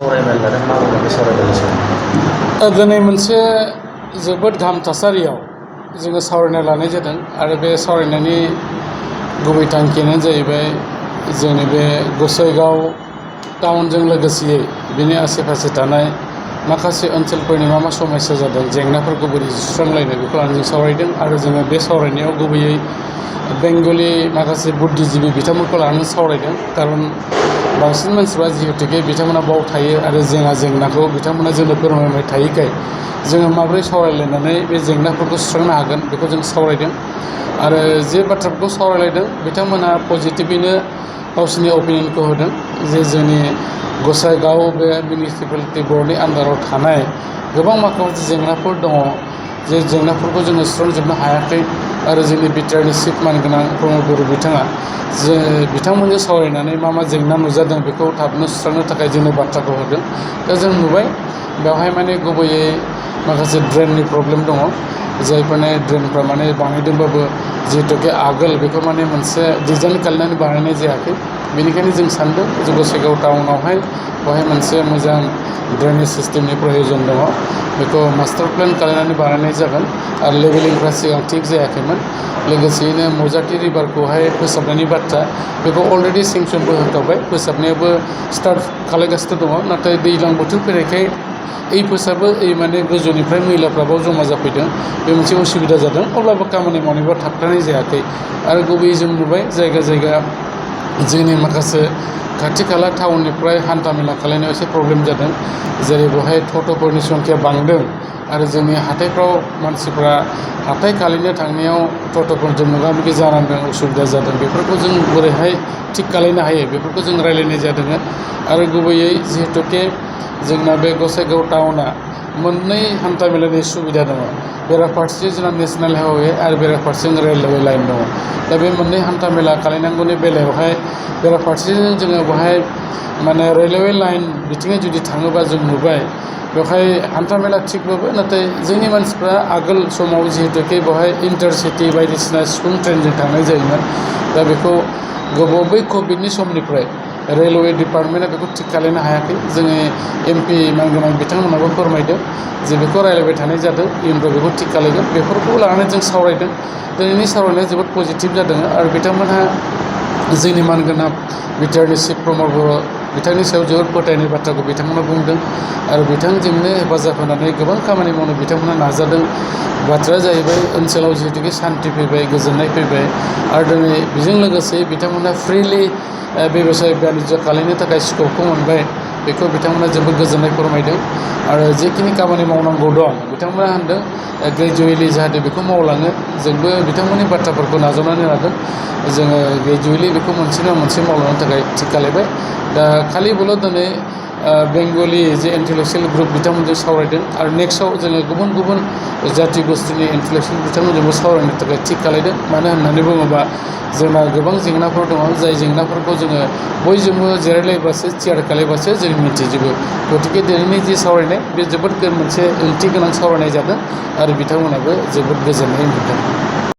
सावरायनाय लादों मा बुङो बे सावरायनायनि सायाव? दिनै मोनसे जोबोद गाहाम थासारियाव जोङो सावरायना लानाय जादों आरो बे सावरायनायनि गुबै थांखियानो जाहैबाय जोंनि बे गसाइगाव टाउनजों लोगोसेयै बिनि आसे पासे थानाय माखासे ओनसोलफोरनि मा समस्या जादों, जेंनाफोरखौ बोरै सुस्रांलायनो बेखौ लानानै जों सावरायदों आरो जोङो बे सावरायनायाव गुबैयै बेंगलि माखासे बुद्धिजिबि बिथांमोनखौ लानानै सावरायदों। खारन बांसिन मानसिफ्रा जिहेतुके बिथांमोना बाव थायो आरो जेंनाखौ बिथांमोना जोंनो फोरमायबाय थायैखाय जोङो माबोरै सावरायलायनानै बे जेंनाफोरखौ सुस्रांनो हागोन बेखौ जों सावरायदों। आरो जे बाथ्राफोरखौ सावरायलायदों बिथांमोना पजिटिभैनो गावसोरनि अपिनियनखौ होदों जे जोंनि गसाइगाव बे मिउनिसिपालिटि बर्डनि आन्डाराव थानाय गोबां माखासे जेंनाफोर दङ, जे जेंनाफोरखौ जोङो सुस्रांजोबनो हायाखै आरो जोंनि बिटिआरनि चिफ मानगोनां प्रमद बर' बिथाङा जे बिथांमोनजों सावरायनानै मा जेंना नुजादों बेखौ थाबनो सुस्रांनो थाखाय जोंनो बाथ्राखौ होदों। दा जों नुबाय बेवहाय माने गुबैयै माखासे ड्रेननि प्रब्लेम दङ, जायफोरनि ड्रेनफ्रा माने बानायदोंबाबो जिहेतुके आगोल बेखौ माने मोनसे डिजाइन खालामनानै बानायनाय जायाखै। बेनिखायनो जों सानदों जे गसाइगाव टाउनावहाय बेवहाय मोनसे मोजां ड्रेनेज सिस्टेमनि प्रयजन दङ, बेखौ मास्टार प्लेन खालामनानै बानायनाय जागोन आरो लेभेलिंफ्रा सिगां थिग जायाखैमोन। लोगोसेयैनो मजाथि रिभारखौहाय फोसाबनायनि बाथ्रा बेखौ अलरेडि सेंसनबो होखाबाय, फोसाबनायाबो स्टार्ट खालामगासिनो दङ। नाथाय दैज्लां बोथोर फैनायखाय फोसाबो माने गोजौनिफ्राय मैलाफ्राबो जमा जाफैदों, बे मोनसे उसुबिदा जादों। अब्लाबो खामानि मावनायबा थाबथानाय जायाखै आरो गुबैयै जों नुबाय जायगा जायगा जोंनि माखासे खाथि खाला टाउननिफ्राय हान्था मेला खालामनायाव एसे प्रब्लेम जादों। जेरै बेवहाय ट'ट'फोरनि संख्या बांदों आरो जोंनि हाथायफ्राव मानसिफ्रा हाथाय खालामनो थांनायाव ट'ट'फोरजों मोगा मोगि जानांदों, उसुबिदा जादों। बेफोरखौ जों बोरैहाय थिग खालामनो हायो बेफोरखौ जों रायज्लायनाय जादों। आरो गुबैयै जिहेतुके जोंना बे गसाइगाव टाउना मोननै हान्था मेलानि सुबिदा दङ, बेराफारसेथिं जोंना नेसनेल हाइवे आरो बेराफारसेथिं रेलवे लाइन दङ। दा बे मोननै हान्था मेला खालामनांगौनि बेलायावहाय बेराफारसेथिं जोङो बेवहाय माने रेलवे लाइन बिथिङै जुदि थाङोबा जों नुबाय बेवहाय हान्था मेला थिगबाबो, नाथाय जोंनि मानसिफ्रा आगोल समाव जिहेतुके बेवहाय इन्टारसिटि बायदिसिना स्कुल ट्रेनजों थांनाय जायोमोन। दा बेखौ बै कभिडनि समनिफ्राय रेलवे डिपार्टमेन्टआ बेखौ थिग खालामनो हायाखै। जोंनि MP मानगोनां बिथांमोनाबो फोरमायदों जे बेखौ रायज्लायबाय थानाय जादों, इयुनफ्राव बेखौ थिग खालामगोन। बेफोरखौ लानानै जों सावरायदों। दिनैनि सावरायनाया जोबोद पजिटिभ जादों आरो बिथांमोनहा जोंनि मानगोनां बिटिआरनि चिफ प्रमद बर' बिथांनि सायाव जोबोद फोथायनाय बाथ्राखौ बिथांमोना बुंदों आरो बिथांजोंनो हेफाजाब होनानै गोबां खामानि मावनो बिथांमोना नाजादों। बाथ्राया जाहैबाय ओनसोलाव जिहेतुके सान्थि फैबाय, गोजोननाय फैबाय आरो दिनै बेजों लोगोसे बिथांमोना फ्रिलि बेबसाय बानिज्य खालामनो थाखाय स्कपखौ मोनबाय, बेखौ बिथांमोना जोबोद गोजोननाय फोरमायदों। आरो जेखिनि खामानि मावनांगौ दं बिथांमोना होनदों ग्रेजुवेलि जाहाथे बेखौ मावलाङो। जोंबो बिथांमोननि बाथ्राफोरखौ नाजावनानै लादों। जोङो ग्रेजुवेलि बेखौ मोनसे नङा मोनसे मावलांनो थाखाय थिग खालामबाय। दा खालिबोल' दिनै बेंगलि जे इन्टेलेक्सुयेल ग्रुप बिथांमोनजों सावरायदों आरो नेक्स्टआव जोङो गुबुन गुबुन जाथि गोष्ठीनि इन्टेलेक्सुयेल बिथांमोनजोंबो सावरायनो थाखाय थिग खालामदों। मानो होननानै बुङोबा जोंना गोबां जेंनाफोर दङ, जाय जेंनाफोरखौ जोङो बयजोंबो जिरायलायबासो थियार खालामबासो जों मिथिजोबो। गतिके दिनैनि जि सावरायनाय बे जोबोद मोनसे ओंथि गोनां सावरायनाय जादों आरो बिथांमोनाबो जोबोद गोजोननाय मोनदों।